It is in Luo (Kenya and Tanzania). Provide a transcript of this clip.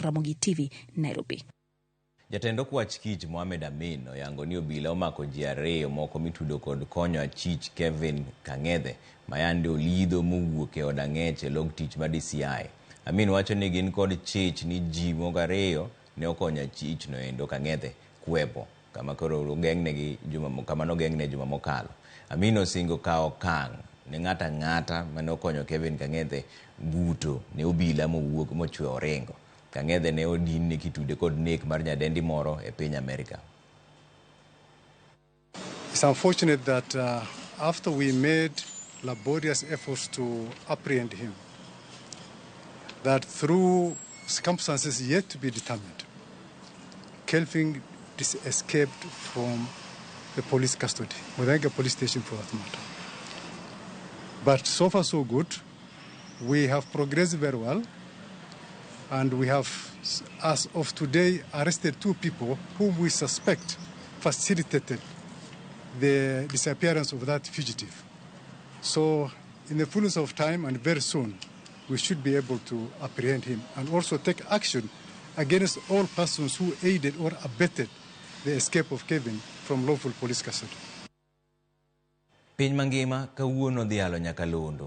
Ramogi TV, Nairobi. Jatend okwach kich Mohamed Amin oyango ni obila omako ji ariyo moko mitudo kod konyo achich Kevin Kang'ethe mayande olidho mowuok e od ang'ech e log tich mar DCI. Amin wacho ni gin kod chich ni ji moko ariyo ne okonyo achich noendo Kang'ethe kwepo kama koro ogeng'negi juma kama nogeng'ne juma mokalo. Amin osingo kawo okang' ne ng'ato ang'ata mane okonyo Kevin Kang'ethe buto ne obila mowuok mochwe oringo. Kang'ethe ne odinne kitude kod nek mar nyadendi moro e piny Amerika. It's unfortunate that after we made laborious efforts to apprehend him, that through circumstances yet to be determined, Kelvin escaped from the police custody, Muthaiga police station for that matter. But so far so good. We have progressed very well, and we have, as of today, arrested two people whom we suspect facilitated the disappearance of that fugitive. So, in the fullness of time and very soon, we should be able to apprehend him and also take action against all persons who aided or abetted the escape of Kevin from lawful police custody. Piny mangima kawuono dhialo nyakalondo.